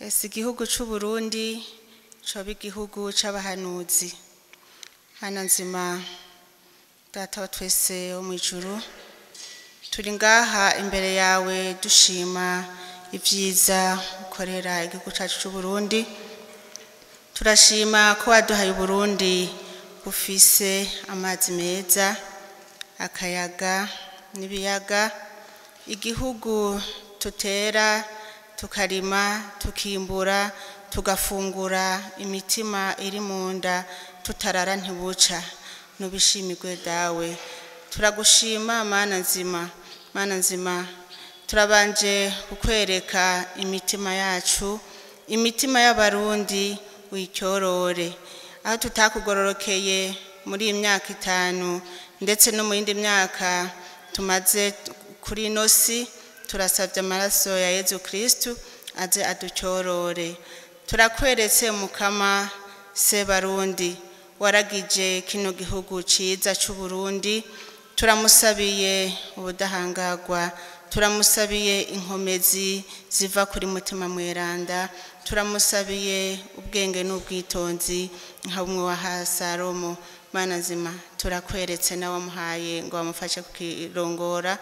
Ese igihugu c'u Burundi coba igihugu c'abahanuzi? Mana nzima, Data wa twese wo mw'ijuru, turi ngaha imbere yawe dushima ivyiza ukorera igihugu cacu c'u Burundi. Turashima ko waduhaye Uburundi bufise amazi meza, akayaga n'ibiyaga, igihugu tutera tukarima tukimbura tugafungura imitima iri mu nda tutarara ntibuca. Nubishimirwe Dawe, turagushima Mana nzima. Mana nzima, turabanje kukwereka imitima yacu, imitima y'Abarundi, wicyorore aho tutakugororokeye muri iyi myaka 5 ndetse no mu yindi myaka tumaze kuri ino si. Turasabye amaraso ya Yezu Kristu aze aducyorore. Turakweretse Mukama Sebarundi waragije kino gihugu ciza c'u Burundi. Turamusabiye ubudahangagwa, turamusabiye inkomezi ziva kuri Mutima Mweranda, turamusabiye ubwenge n'ubwitonzi nka bumwe wa Salomo. Mana nzima, turakweretse nawe wamuhaye ngo bamufashe kukirongora.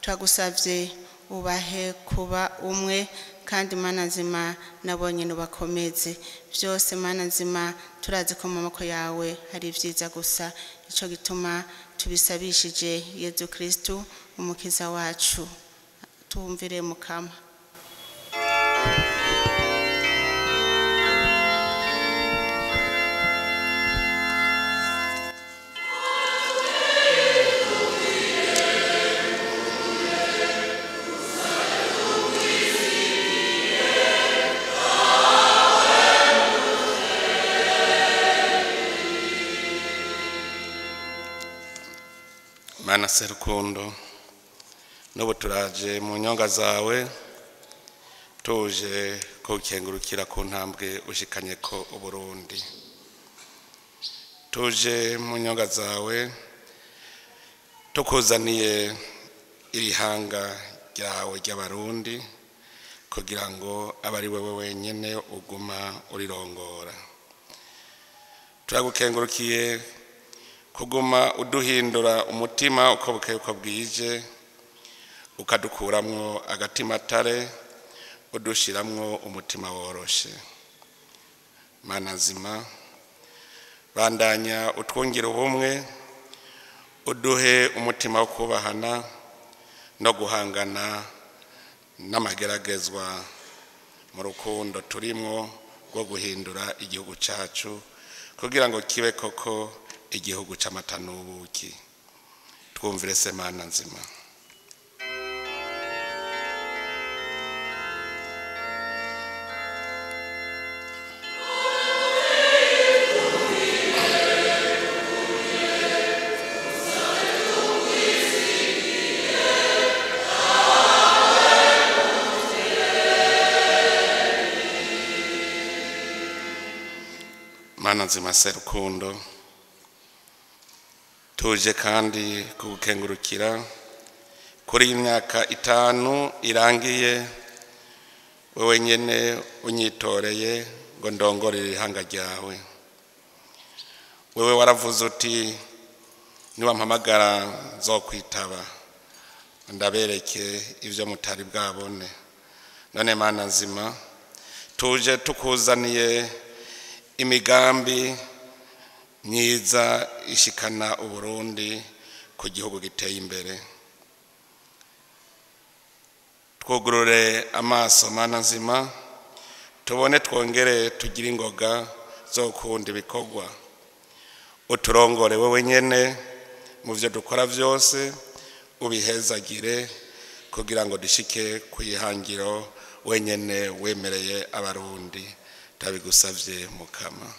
Turagusavye ubahe kuba umwe, kandi Mana nzima nabo nyene ubakomeze byose. Mana nzima, turazi ko mu maboko yawe hari ivyiza gusa, ico gituma tubisabishije Yezu Kristu umukiza wacu. Tumvire Mukama. Mana Serukundo, n'ubu turaje mu nyonga zawe, tuje kukengurukira ku ntambwe ushikanye ko Uburundi. Tuje mu nyonga zawe tukuzaniye irihanga ryawe ry'Abarundi, kugira ngo abe ari wewe wenyene uguma urirongora. Turagukengurukiye kuguma uduhindura umutima uko bukeye uko bwije, ukadukuramwo agatimatare udushiramwo umutima woroshe. Mana nzima, bandanya utwongere ubumwe, uduhe umutima wo kubahana no guhangana n'amageragezwa mu rukundo turimwo rwo guhindura igihugu cacu kugira ngo kibe koko igihugu c'amata n'ubuki. Twumvire se Mana nzima. Mana nzima Serukundo, tuje kandi kugukengurukira kuri iyi myaka 5 irangiye wewe nyene unyitoreye ngo ndongorere ihanga ryawe. Wewe waravuze uti niwampamagara nzokwitaba, ndabereke ivyo mutari bwabone. None Mana nzima, tuje tukuzaniye imigambi myiza ishikana Uburundi ku gihugu giteye imbere. Twugurure amaso Mana nzima, tubone twongere tugire ingoga zo kunda ibikorwa. Uturongore wewe nyene mu vyo dukora vyose, ubihezagire kugira ngo dushike ku ihangiro wenyene wemereye Abarundi. Tabigusavye Mukama.